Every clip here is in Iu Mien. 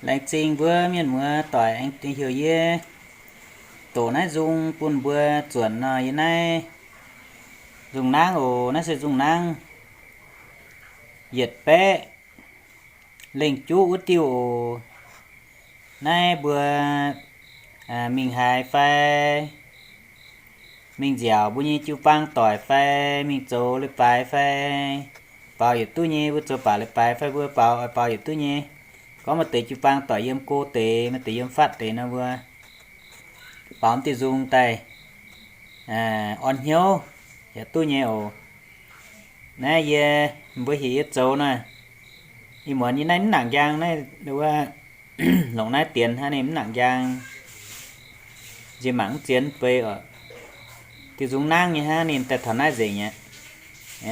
Laengz zingh mbuo mienh muoz doic aengx heuc yie doqc naaiv nzung bun mbuo zuonc nor. Yie naaiv nzung nangv oc. Naaiv se nzung nangv yietc baeqv lengh juqv wuov diuh oc. Naaiv mbuo mingh haaix fai mingh nziaauc mbuo nyei jiu-baang doic fai mingh zoux leiz-baaix fai baaux yietc duqv nyei. Mbuo zoux baac leiz-baaix fai mbuo baaux, baaux yietc duqv nyei. Gorngv maaih deix jiu-baang doic yiem go deix, maaih deix yiem fatv deix nor, mbuo baaux diuh nzung daaih orn hnyouv yaac duqv nyei oc. Naaiv yie, mbuo heuc yie zoux nor, ih muonz yie naaiv mv nangc njang naaiv, wuov, longc naaiv dienx hnangv, ninh mv nangc njang, nziex mangc mv zien bei oc. Diuh nzung nangv nyei hnangv, ninh daaih taux naaiv nzengc aqv.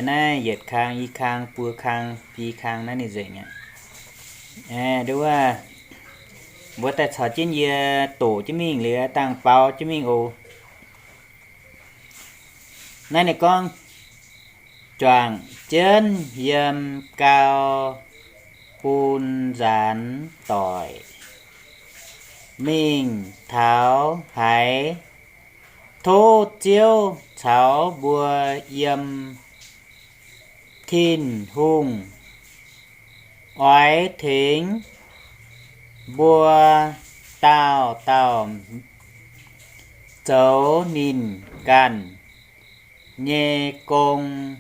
Naaiv yietc kang, i kang, buo kang, i kang naaiv ninh nzengc aqv. Wuov, mbuo daaih caux jienv yie doqc jienv mingh liuz dangh baaux jienv mingh oc. Naaiv ninh gorngv, juangc jienv yiem gau bun nzaanx doic, mingh taux haaix tov Ziouv caux mbuo yiem. Tin-Hungh oix tengx mbuo dauh dauh zoux ninh ganh nyei gong,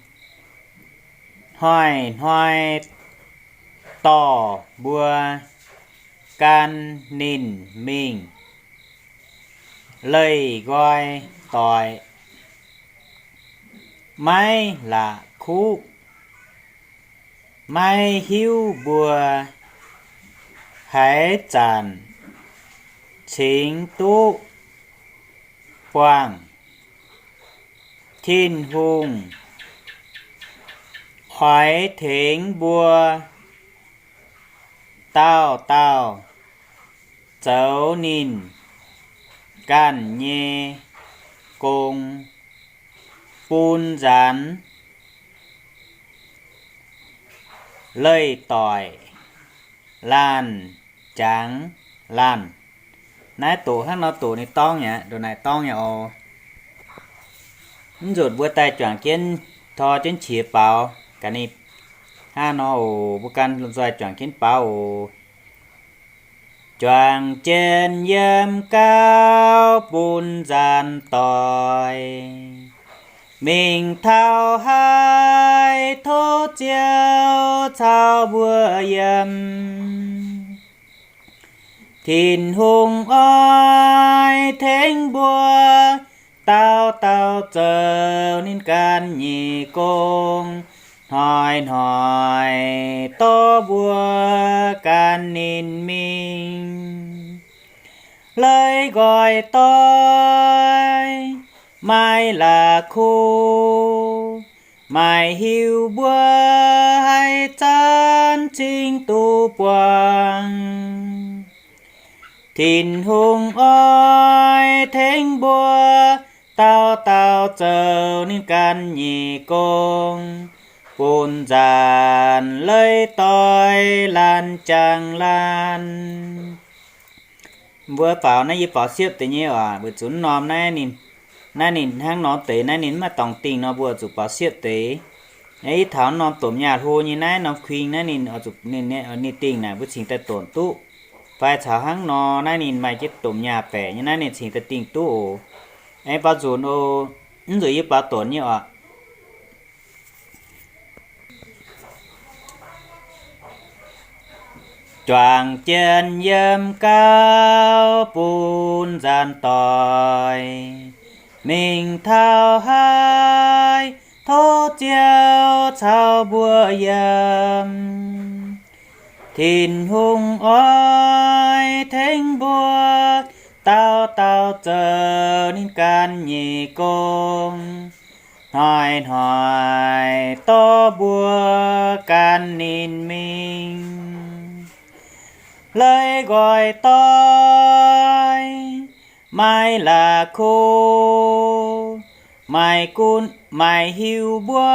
hnoi-hnoi dorh mbuo gan ninh mingh leih nqoi doix, maiv la'kuqv. Maiv hiuv mbuo haaix zanc cingx duqv buangh. Tin-Hungh oix tengx mbuo dauh dauh zoux ninh ganh nyei gong bun nzaanx leih doic laanh jangx laanh. Naaiv doqc hnangv nor doqc ninh dorngv aqv, ndongc naaic dorngv aqv oc. Mv nzunc mbuo daaih juangc jienv, tor jienv qiex baaux gaax ninh hnangv nor oc. Mbuo gan nzoih juangc jienv baaux oc. Juangc jienv yiem gau bun nzaanx doic, mingh taux haaix tov Ziouv caux mbuo yiem. Tin-Hungh oix tengx mbuo dauh dauh zoux ninh ganh nyei gong, hnoi-hnoi dorh mbuo gan ninh mingh leih nqoi doix, maiv la'kuqv. Maiv hiuv mbuo haaix zanc cingx duqv buangh. Tin-Hungh oix tengx mbuo dauh dauh zoux ninh ganh nyei gong, bun nzaanx leih doix laanh jangx laanh. Mbuo baaux naaiv, yie baaux siepv deix nyei oc, weic zuqc norm naaiv ninh, naaiv ninh hnangv nor deix naaiv ninh maiv maaih dorngx dingh nor, mbuo zuqc baaux siepv deix. Ih taux norm domh nyaah hlo nyei naaiv, norm kuing naaiv ninh, ninh dingh naaic mbuo cingx daaih donx duqv. Fai caux hnangv nor naaiv ninh maaih jienv domh nyaah baeqc nyei naaiv ninh cingx daaih dingh duqv oc. Aengx baaux nzunc oc. Mv nzunc yie baaux donx nyei oc. Juangc jienv yiem gau bun nzaanx doic, mingh taux haaix tov Ziouv caux mbuo yiem. Tin-Hungh oix tengx mbuo dauh dauh zoux ninh ganh nyei gong, hnoi-hnoi dorh mbuo gan ninh mingh leih nqoi doix, maiv la'kuqv. Maiv gunv, maiv hiuv mbuo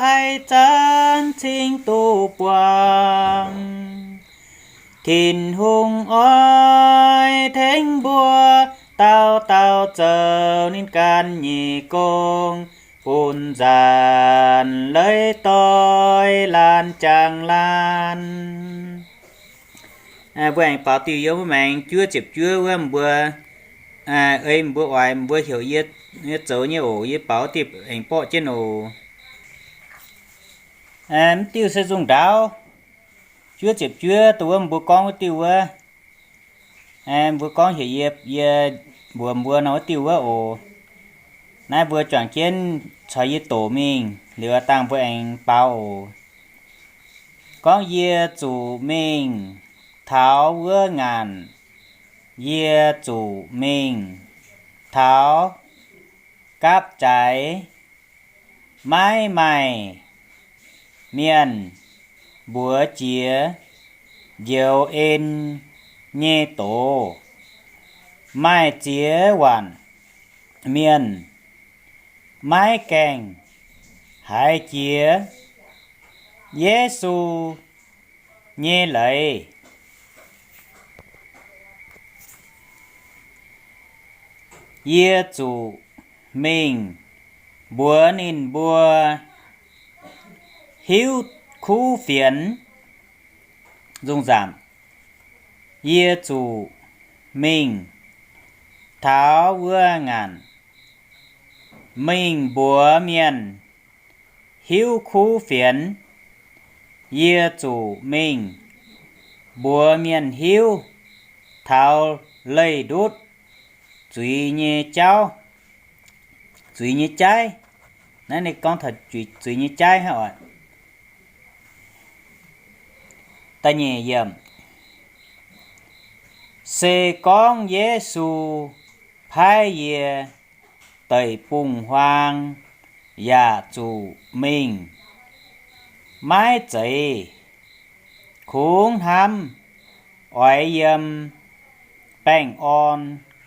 haaix zanc cingx duqv buangh. Tin-Hungh oix tengx mbuo dauh dauh zoux ninh ganh nyei gong, bun nzaanx leiz doix laanh jangx laanh. Mbuo aengx baaux diuh yiem wuov maengx juov ziepc juov wuov mbuo, ei mbuo oix mbuo heuc yie, yie zoux nyei oc. Yie baaux diuh aengx borqv jienv oc. Mv diuh se nzungh ndaauv juov ziepc juov dongh wuov mbuo gorngv wuov diuh wuov. Mbuo gorngv heuc yie, yie mbuox mbuo nor wuov diuh wuov oc. Naaiv mbuo juangc jienv caux yie doqc mingh liuz dangh mbuo aengx baaux oc. Gorngv yie zuqc mingh taux wuov ngaanc, yie zuqc mingh taux gapv-zaaix, maiv maaih mienh mbuox jiex njoux en nyei doz. Maaih ziex waanc mienh maiv gaengh haiz jiex Yesu nyei leiz. Yie zuqc mingh mbuox ninh mbuo hiuv kuv fienx. Nzungh zaamc, yie zuqc mingh taux wuov ngaanc, mingh mbuox mienh hiuv kuv fienx. Yie zuqc mingh mbuox mienh hiuv taux leih ndutv zuiz nyei jauv, zuiz nyei jaiv. Naaiv ninh gorngv taux zuiz nyei jaiv hnangv oc. Da'nyeic yiemc, se gorngv Yesu paaiv yie deic-bung-huaang yaac zuqc mingh, maiv zeiz kungx hnamv oix yiem baengh orn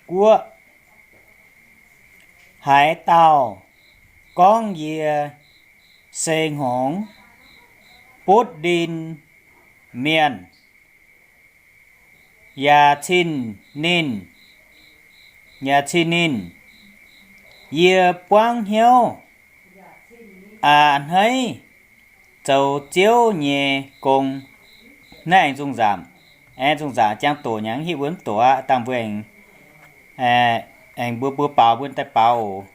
guoqv. Haaix dauh gorngv yie se hngongx butv ndin mienh, yaac cin ninh, yaac cin ninh, yie buangv hnyouv a'hneiv zoux Ziouv nyei gong. Naaiv aengx zungh nzaamc, aengx zungh nzaamc jangx doqc nyangx, hitv mbuo mv doqc aqv, dangh mbuo aengx, aengx mbuo mbuo baaux mbuo daaih baaux oc.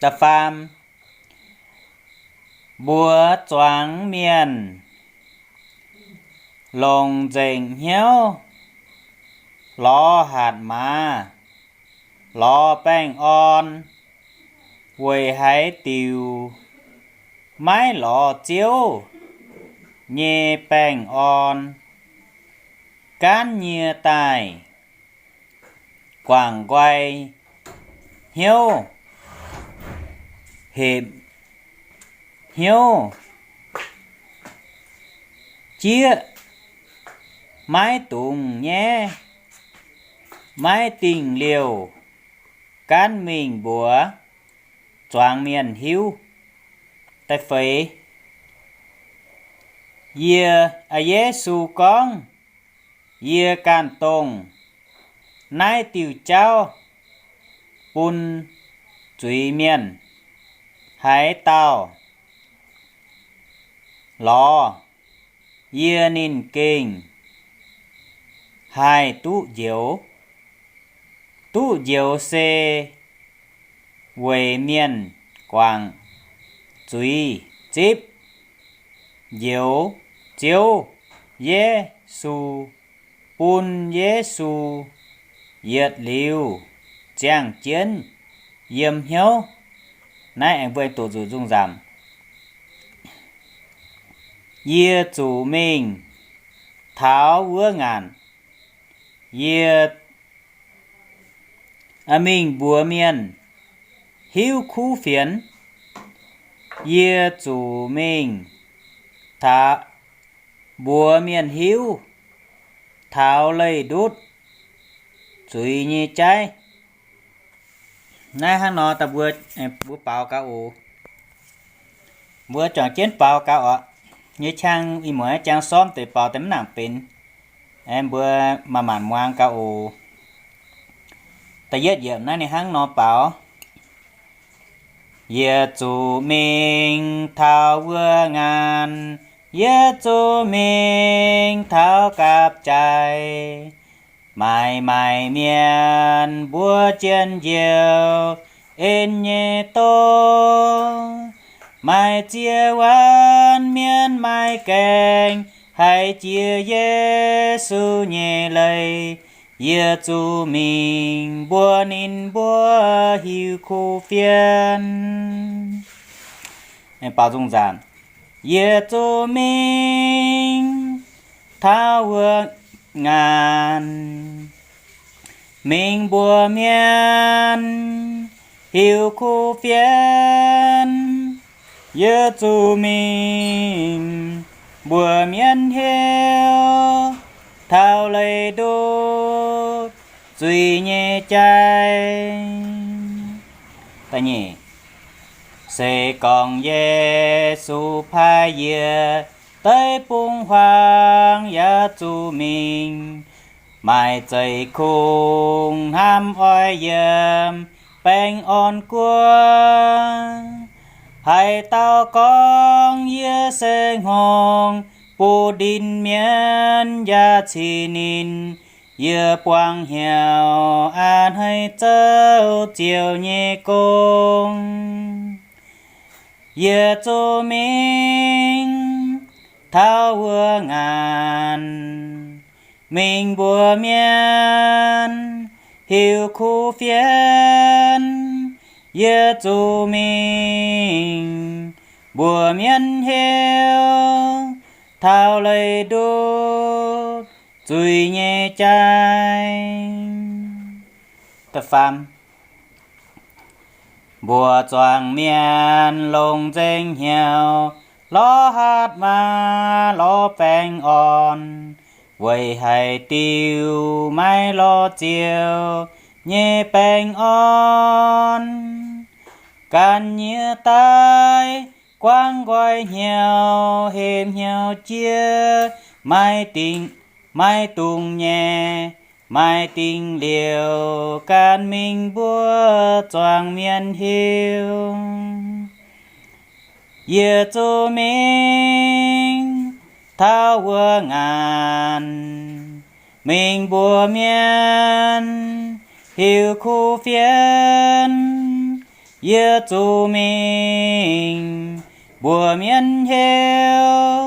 Da'faam, mbuox zuangx mienh longc nzengc hnyouv lorz hatc maaz, lorz baengh orn, weic haaix diuc maiv lorz Ziouv nyei baengh orn, gaanv nyie daaih guangc nqoi hnyouv, hepc hnyouv, jieqv maiv dungx nyaiv, maiv dingh liouh, gaanv mingh mbuox zuangx mienh hiuv. Da'feix, yie, Yesu gorngv, yie ganh dongh naaiv diuh jauv bun zuiz-mienh. Haaix dauh lorz yie, ninh gengh haih duqv njoux. Duqv njoux se weic mienh guangc zuiz zipv njoux Ziouv Yesu, bun Yesu yietc liuz ziangh jienv yiem hnyouv. Naaiv aengx mbuo aengx doqc nzunc nzungh nzamc. Yie zuqc mingh taux wuov ngaanc. Yie mingh mbuox mienh hiuv kuv fienx. Yie zuqc mingh taux, mbuox mienh hiuv taux leih ndutv zuiz nyei jaiv. Naaiv hnangv nor daaih mbuo, mbuo baaux gaax oc. Mbuo juangc jienv baaux gaax oc. Nyei qang ih muonz jang sormv deix baaux daaih mv nangc benx. Aengx mbuo manc-manc muangx gaax oc. Da'yietv yiemc naaiv ninh hnangv nor baaux. Yietc zuqc mingh taux wuov ngaanc, yietc zuqc mingh taux gapv-jaaix. Maaic maaic mienh mbuo jien njoux en nyei dongh, maaih ziex waanc mienh maaih gaengh haiz jiex Yesu nyei leiz. Yietc zuqc mingh mbuox ninh mbuo hiuv kuv fienx. Baaux nzung nzaanc. Yietc zuqc mingh taux wuov ngaanc, mingh mbuox mienh hiuv kuv fienx. Yietc zuqc mingh mbuox mienh hiuv taux leih ndutv zuiz nyei jai. Da'nyeic, se gorngv Yesu paaiv yie deiv-bung-huaang yaac zuqc mingh, maaih zeiv-kungx hnamv oix yiem baengh orn guoqv. Haaix dauh gorngv yie se hngongx, butv-ndin mienh yaac cih ninh. Yie buangh hnyouv a'hneiv zouv Ziouv nyei gong. Yietc zuqc mingh taux wuov ngaanc, mingh mbuox mienh hiuv kuv fienx. Yietc zuqc mingh mbuox mienh hiuv taux leih ndutv zuiz nyei jai. Da'faam, mbuox zuangx mienh longc nzengc hnyouv, lorz hatc maaz, lorz baengh orn, weic haaix diuc maiv lorz Ziouv nyei baengh orn. Ganh nyiex daaih guangc nqoi hnyouv, hepc hnyouv jiex, maiv dingc, maiv dungx nyei, maiv dingc liouc ganh mingh mbuox zuangx mienh hiuv. Yietc zuqc mingh taux wuov ngaanc, mingh mbuox mienh hiuv kuv fienx. Yietc zuqc mingh mbuox mienh hiuv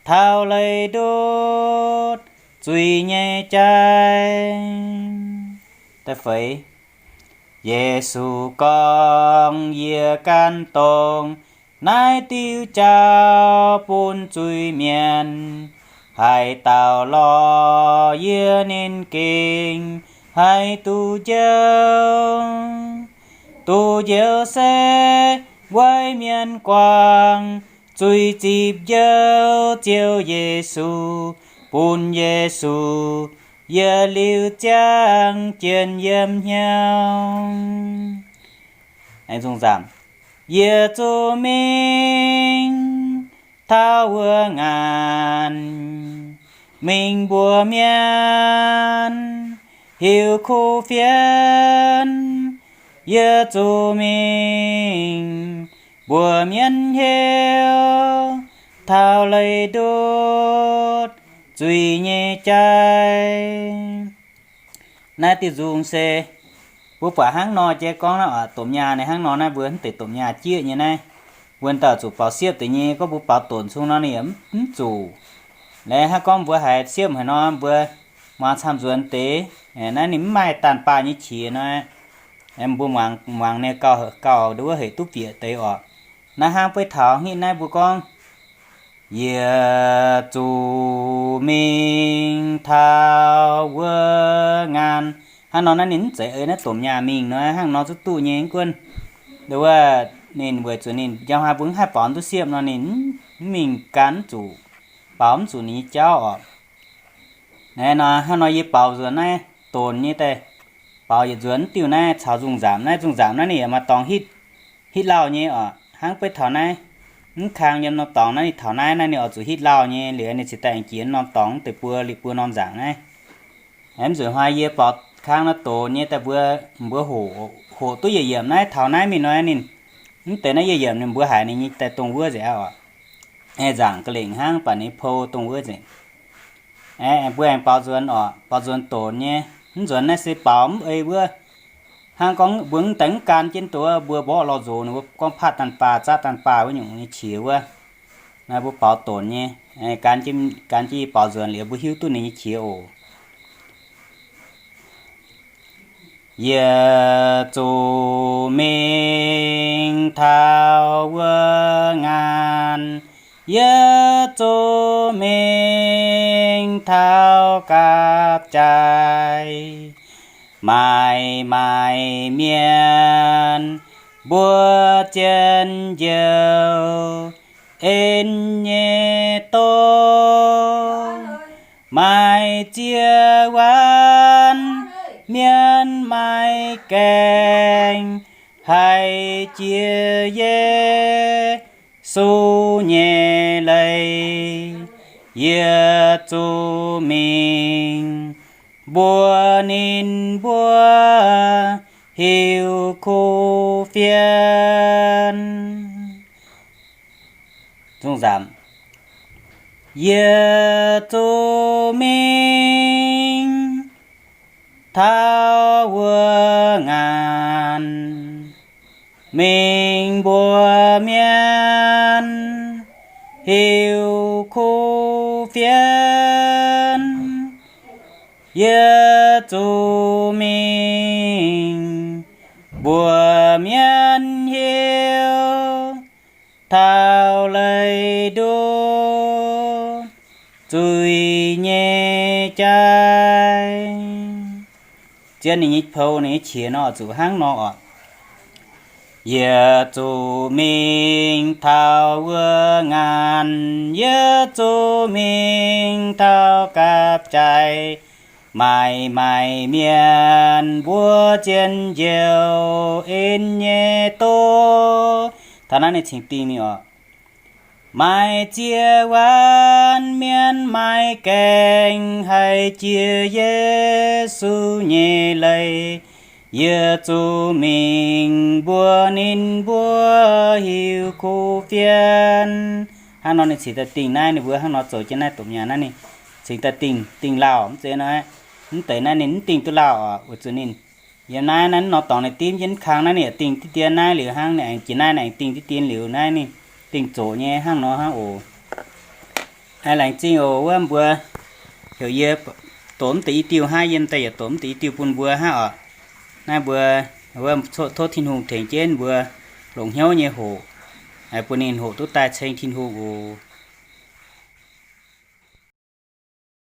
taux leih ndutv zuiz nyei jai. Da'feix, Yesu gorngv, yie gan dongh naaiv diuh jauv bun zuiz-mienh. Haaix dauh lorz yie, ninh gengh haih duqv njoux. Duqv njoux se weic mienh guangc zuiz zipv njoux Ziouv Yesu, bun Yesu yietc liuz ziangh jienv yiem hnyouv. Yietc zuqc mingh taux wuov ngaanc, mingh mbuox mienh hiuv kuv fienx. Yietc zuqc mingh mbuox mienh hiuv taux leih ndutv zuiz nyei jai. Naaiv diuh nzung se mbuo buatc hnangv nor jiex gorngv naaiv oc, domh nyaah naaiv hnangv nor naaiv mbuo mv deix domh nyaah jieqv nyei naaiv, wuon dauh zuqc baaux siepv deix nyei, gorngv mbuo baaux donc cung nor ninh yaac mv zuqc. Laeh hnangv gorngv mbuo haiz siepv haic nor mbuo muangx camv nzuonx deix, naaiv ninh mv maaih daanh baah nyei qiex nor, mbuo muangx, muangx ninh gauh, gauh wuov hec duqv bieqc deix oc. Naaiv hnangv beiv taux hitv naaiv mbuo gorngv, yietc zuqc mingh taux wuov ngaanc. Hnangv nor naaiv ninh mv zeiz ei naaiv domh nyaah mingh nor, hnangv nor zuqc duqv nyei mv gunv, wuov, ninh weic zuqc ninh njang hnoi mbuo mv haih baaux duqv siepv nor ninh mv mingh gan mv zuqc, baaux mv zuqc ninh nyei jauv oc. Naaiv nor hnangv nor yie baaux nzuonx naaiv donc nyei daaih. Baaux yietc nzuonx diuh naaiv caux nzungh nzamc naaiv. Nzungh nzamc naaiv ninh yaac maaih dorngx hitv, hitv lauh nyei oc. Hnangv beiv taux naaiv, mv kang yiem norm dorngx naaiv ninh taux naaiv, naaiv ninh oix zuqc hitv lauh nyei. Liuz ninh cingx daaih aengx jiex norm dorngx deix buo, liuz buo norm nzaangc naaiv. Mv nzunc hnoi yie baaux kang nor donx nyei daaih mbuo, mbuo hoqc, hoqc duqv yietc yiemc naaiv taux naaiv mingh nor ninh, mv deix naaiv yietc yiemc ninh mbuo haiz ninh nyei daaih dongh wuov nzengc aqv oc. Nzaangc ga'lengc hnangv, baac ninh pou dongh wuov nzengc. Mbuo aengx baaux nzuonx oc, baaux nzuonx donx nyei. Mv nzuonx naaiv se baaux mv ei wuov. Hnangv gorngv mbuo mv deix mv gan jienv duqv, mbuo mborqv lorh nzox ninh mbuo gorngv paatv daanh baah, zaatv daanh baah wuov nyungc nyei qiex wuov. Naaiv mbuo baaux donx nyei, gan jienv baaux nzuonx liuz mbuo hiuv duqv ninh nyei qiex oc. Yietc zuqc mingh taux wuov ngaanc, yietc zuqc mingh taux gapv-jaaix, maaic maaic mienh mbuo zien njoux en nyei doz. Maaih ziex waanc mienh maaih gaengh haih jiex Yesu nyei leiz, yietc zuqc mingh mbuox ninh mbuo hiuv kuv fienx. Yietc zuqc mingh taux wuov ngaanc, mingh mbuox mienh hiuv kuv fienx. Yietc zuqc mingh mbuox mienh hiuv taux leih nduov zuiz nyei jai. Zien ninh nyei pou ninh nyei qiex nor zuqc hnangv nor oc. Yietc zuqc mingh taux wuov ngaanc, yietc zuqc mingh taux gapv-jaaix, maaic maaic mienh mbuo zien njoux en nyei doz. Taux naaiv ninh cingx dingh mingh oc. Maaih ziex waanc mienh maaih gaengh haih jiex Yesu nyei leiz, yietc zuqc mingh mbuox ninh mbuo hiuv kuv fienx. Hnangv nor ninh cingx daaih dingh naaiv ninh mbuo hnangv nor zoux jienv naaiv domh nyaanh naaiv ninh cingx daaih dingh, dingh lauh mv zeiz nor, mv deix naaiv ninh mv dingh duqv lauh oc, weic zuqc ninh yiem naaiv, naaiv norm dorngx ninh dimv jienv kang naaiv ninh yaac dingh diqv dien naaiv liuz hnangv, ninh aengx jiex naaiv ninh aengx dingh diqv dien liuz naaiv ninh dingh zoqc nyei hnangv nor hnangv oc. Laengz zingh oc, wuov mbuo heuc yie doqc mv deix i diuh hnangv, yiem daaih yaac doqc mv deix i diuh bun mbuo hnangv oc. Naaiv mbuo, wuov, tov Tin-Hungh tengx jienv mbuo longc hnyouv nyei hoqc, bun ninh hoqc duqv daaih ceng Tin-Hungh oc.